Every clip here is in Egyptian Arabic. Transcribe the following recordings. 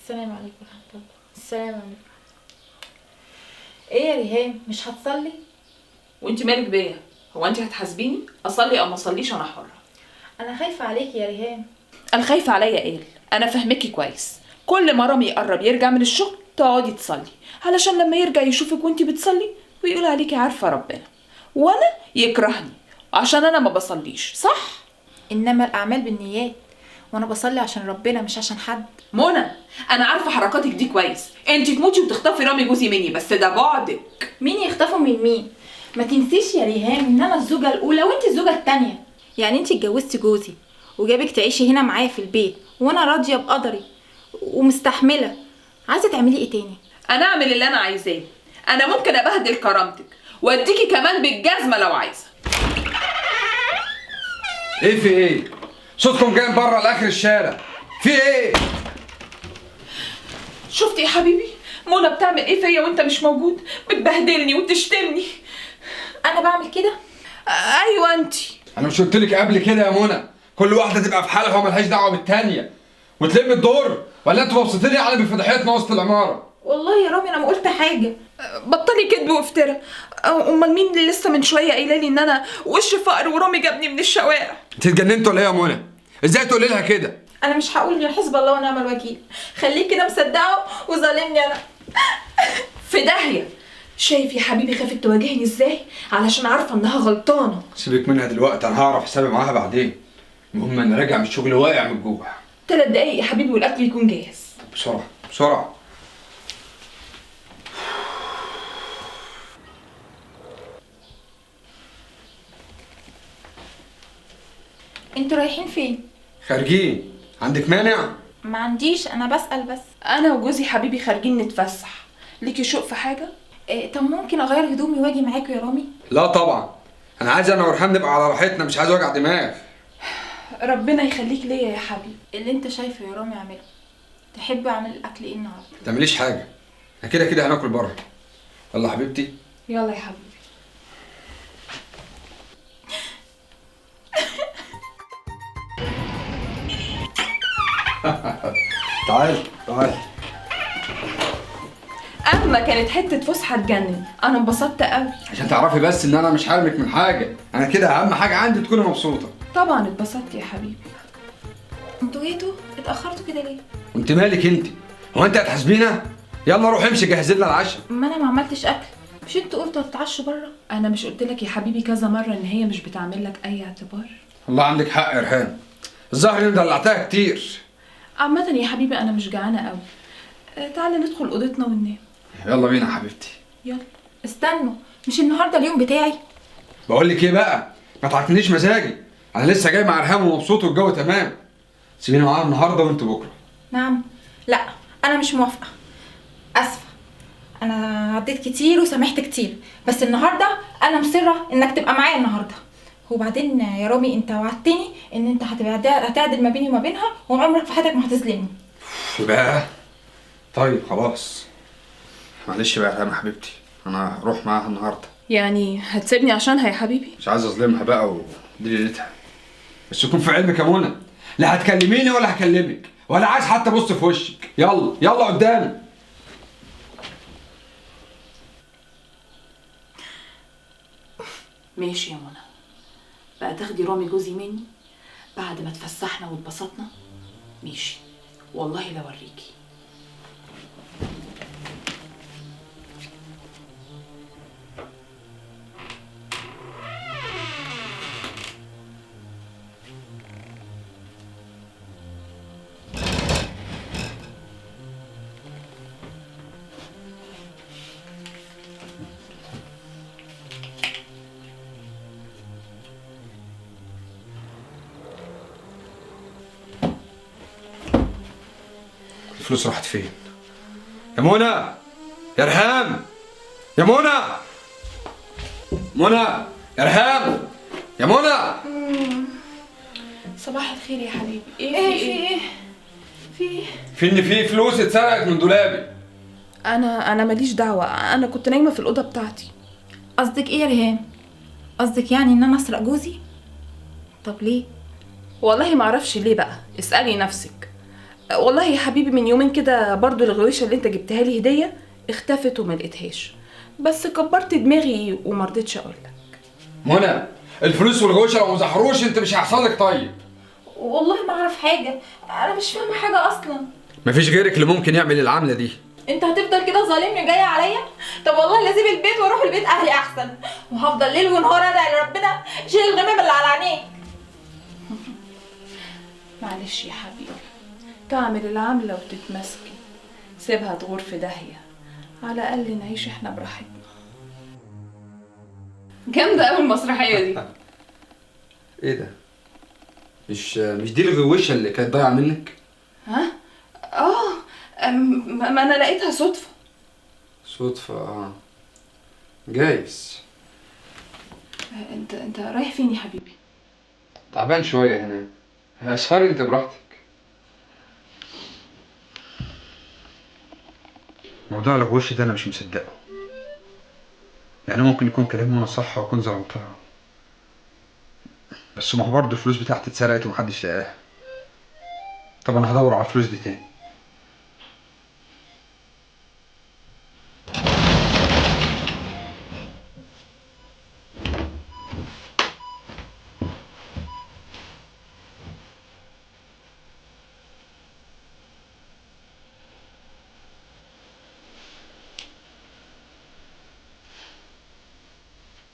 السلام عليكم ورحمة الله. السلام عليكم. ايه يا ريهام، مش هتصلي؟ وانت مالك بيا؟ هو انت هتحاسبيني؟ اصلي او ما اصليش انا حره. انا خايفة عليكي يا ريهام. انا خايفة عليا ايه؟ انا فاهمكي كويس. كل ما رامي يقرب يرجع من الشغل تقعدي تصلي، علشان لما يرجع يشوفك وانت بتصلي ويقول عليكي عارفه ربنا، وانا يكرهني عشان انا ما بصليش، صح؟ انما الاعمال بالنيات، وانا بصلي عشان ربنا مش عشان حد. منى انا عارفه حركاتك دي كويس، انت تموتي وتخطفي رامي جوزي مني، بس ده بعدك. مين يخطفه من مين؟ ما تنسيش يا ريهام ان انا الزوجة الاولى وانت الزوجة الثانية. يعني انت اتجوزتي جوزي وجابك تعيشي هنا معايا في البيت، وانا راضية بقدري ومستحمله. عايزه تعملي ايه تاني؟ انا اعمل اللي انا عايزاه. انا ممكن ابهدل كرامتك واديكي كمان بالجزمه لو عايزه. ايه في ايه؟ صوتكم جاي من بره لاخر الشارع، في ايه؟ شفت يا حبيبي منى بتعمل ايه فيا وانت مش موجود؟ بتبهدلني وتشتمني. انا بعمل كده؟ ايوه انتي. انا مش قلت لك قبل كده يا منى كل واحدة تبقى في حالها وملهاش دعوه بالتانيه وتلم الدور؟ ولا انتوا مبسوطين يعني بفضيحتنا وسط العمارة؟ والله يا رامي انا ما قلت حاجة. بطلي كدب وافتراء. امال مين اللي لسه من شوية قايله لي ان انا وش فقر ورامي جابني من الشوارع؟ انت اتجننتوا ولا ايه يا منى؟ ازاي تقولي لها كده؟ انا مش هقول غير حسب الله ونعم الوكيل. خليك كده مصدقه وظالمني انا. في داهية. شايف يا حبيبي خافت تواجهني ازاي؟ علشان عارفه انها غلطانة. سيبك منها دلوقتي، انا هعرف حسابي معاها بعدين. المهم انا راجع من الشغل واقع من الجوع. 3 دقايق يا حبيبي والاكل يكون جاهز. طب بسرعة بسرعة. انتوا رايحين فين؟ خارجين. عندك مانع؟ ما عنديش، انا بسأل بس. انا وجوزي حبيبي خارجين نتفسح. ليكي شوق في حاجة؟ إيه، طب ممكن اغير هدومي واجي معاكوا يا رامي؟ لا طبعا، انا عايز انا ورحان نبقى على راحتنا، مش عايز وجع دماغ. ربنا يخليك ليا يا حبيبي. اللي انت شايفه يا رامي اعمله. تحب اعمل الاكل ايه النهارده؟ ما تعمليش حاجة، احنا كده كده هناكل بره. يلا حبيبتي. يلا يا حبيبي. تعال تعال. اما كانت حتة فسحة تجنن، انا انبسطت قوي. عشان تعرفي بس ان انا مش حارمك من حاجة، انا كده اهم حاجة عندي تكوني مبسوطة. طبعا اتبسطت يا حبيبي. انتوا جيتوا اتاخرتوا كده ليه؟ وانت مالك انت؟ هو انت هتحاسبينا؟ يلا روح امشي جهزي لنا العشاء. ما انا ما عملتش اكل، مش انتوا قلتوا هتتعشوا بره؟ انا مش قلت لك يا حبيبي كذا مرة ان هي مش بتعمل لك اي اعتبار؟ والله عندك حق يا ريهام، الظاهر اني دلعتها كتير. عامة يا حبيبي أنا مش جعانة قوي. تعالى ندخل أوضتنا وننام. يلا بينا يا حبيبتي. يلا. استنوا، مش النهارده اليوم بتاعي؟ بقول لك إيه بقى، ما تعكنيش مزاجي، أنا لسه جاي مع ريهام ومبسوط والجو تمام. سيبيني معاها النهارده وأنتوا بكرة. نعم؟ لا أنا مش موافقة. آسفة، أنا عديت كتير وسامحت كتير، بس النهارده أنا مصرة إنك تبقى معايا النهارده. وبعدين يا رامي انت وعدتني ان انت هتعدل ما بيني وما بينها، وعمرك في حياتك ما هتظلمني. بقى طيب خلاص، معلش بقى يا حبيبتي، انا هروح معاها النهارده. يعني هتسيبني عشانها يا حبيبي؟ مش عايز اظلمها بقى ودي ليلتها. بس يكون في علمك يا منى، لا هتكلميني ولا هكلمك، ولا عايز حتى ابص في وشك. يلا يلا قدامي. ماشي يا منى، بقى تاخدي رامي جوزي مني بعد ما اتفسحنا واتبسطنا؟ ماشي والله لا اوريكي. الفلوس راحت فين؟ يا منى، يا ريهام، يا منى، منى، يا ريهام، يا منى. صباح الخير يا حبيبي. ايه ايه في ايه؟ في ايه؟ في ان في فلوس اتسرقت من دولابي. انا ماليش دعوه، انا كنت نايمة في الاوضة بتاعتي. قصدك ايه يا ريهام؟ قصدك يعني ان انا اسرق جوزي؟ طب ليه؟ والله ما اعرفش ليه بقى، اسالي نفسك. والله يا حبيبي من يومين كده برضو الغويشه اللي انت جبتها لي هديه اختفت وما لقيتهاش، بس كبرت دماغي وما رضيتش اقول لك. منى الفلوس والغويشه لو ما زحروش انت مش هيحصل لك. طيب والله ما اعرف حاجة، انا مش فاهمه حاجة اصلا. مفيش غيرك اللي ممكن يعمل العملة دي. انت هتفضل كده ظالمني جاية عليا؟ طب والله لازم البيت واروح البيت اهلي احسن، وهفضل ليل ونهار ادعي لربنا شيل الغمام اللي على عينيك. معلش يا حبيبي، تعمل العملة وتتمسكن، سيبها تغور في داهية، على الاقل نعيش احنا براحتنا. جامدة قوي المسرحية دي. ايه ده؟ مش دي الغويشه اللي كانت ضايعة منك؟ ها؟ اه، ما انا لقيتها صدفة. صدفة؟ اه جايز. انت رايح فين يا حبيبي؟ تعبان شوية هنا، اسهري انت براحتك. موضوع الغوش ده انا مش مصدقه، يعني ممكن يكون كلامي انا صح واكون ظلمتها، بس ما هو برضه الفلوس بتاعتي اتسرقت ومحدش لقاها. طب انا هدور على الفلوس دي تاني.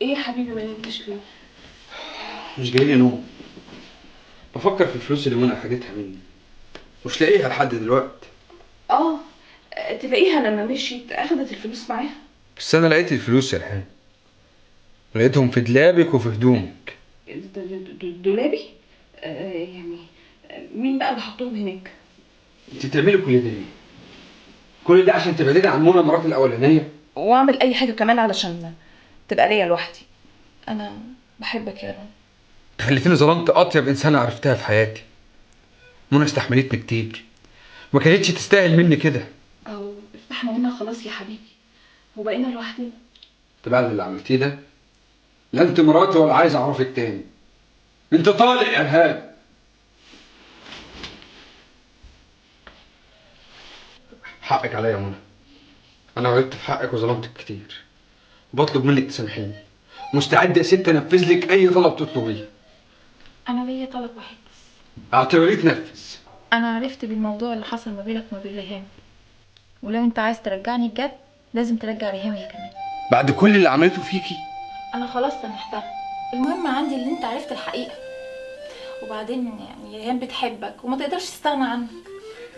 ايه يا حبيبي ما نمتش ليه؟ مش جاي لي نوم، بفكر في الفلوس اللي منى اخدتها مني مش لاقيها لحد دلوقتي. اه تلاقيها لما مشيت اخدت الفلوس معاها. بس انا لقيت الفلوس يا ريهام، لقيتهم في دولابك وفي هدومك. دولابي؟ يعني مين بقى اللي حطهم هناك؟ انت بتعملي كل ده ليه؟ كل ده عشان تبعديني عن منى مراتي الاولانية؟ واعمل اي حاجة كمان علشان تبقى ليا لوحدي. انا بحبك يا رامي. خليتيني ظلمت اطيب انسانه عرفتها في حياتي. منى استحملتني كتير، ما كانتش تستاهل مني كده. او احنا هنا خلاص يا حبيبي وبقينا لوحدنا. انت بعد اللي عملتيه ده لا انت مراتي ولا عايز اعرفك تاني. انت طالق يا رهاب. حقك عليا يا منى، انا غلطت في حقك وظلمتك كتير، وبطلب منك تسامحيني. مستعد يا ست انفذ لك اي طلب تطلبيه. انا ليا طلب واحد بس. اعتبريه اتنفذ. انا عرفت بالموضوع اللي حصل ما بينك وما بين ريهام، ولو انت عايز ترجعني بجد لازم ترجع ريهام هي كمان. بعد كل اللي عملته فيكي؟ انا خلاص سامحتها، المهم عندي اللي انت عرفت الحقيقة. وبعدين يعني ريهام بتحبك وما تقدرش تستغنى عنك.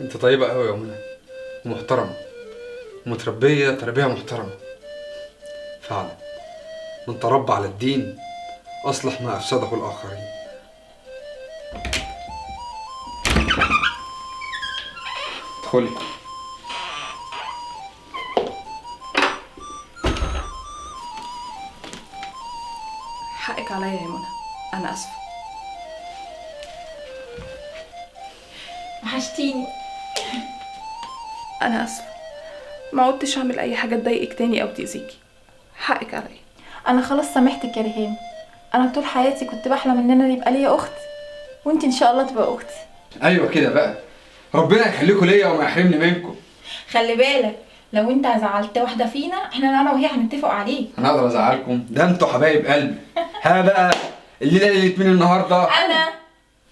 انت طيبة قوي يا منى، ومحترمه ومتربيه تربيه محترمه. فعلا من تربى على الدين اصلح ما افسده الاخرين. ادخلي. حقك عليا يا منى، انا اسفه. وحشتيني. انا اسفه، ما عدتش اعمل اي حاجة تضايقك تاني او تاذيكي. حقك عليا. انا خلاص سامحتك يا ريهام. انا طول حياتي كنت بحلم ان انا يبقى ليا اخت، وانت ان شاء الله تبقى اختي. ايوه كده بقى، ربنا يخليكم ليا وما يحرمني منكم. خلي بالك لو انت زعلت واحدة فينا احنا انا وهي هنتفق عليه. انا اقدر ازعلكم؟ ده انتوا حبايب قلبي. ها بقى الليلة اللي مين النهارده؟ انا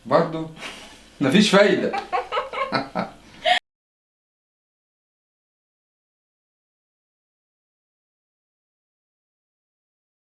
برضو مفيش فايده.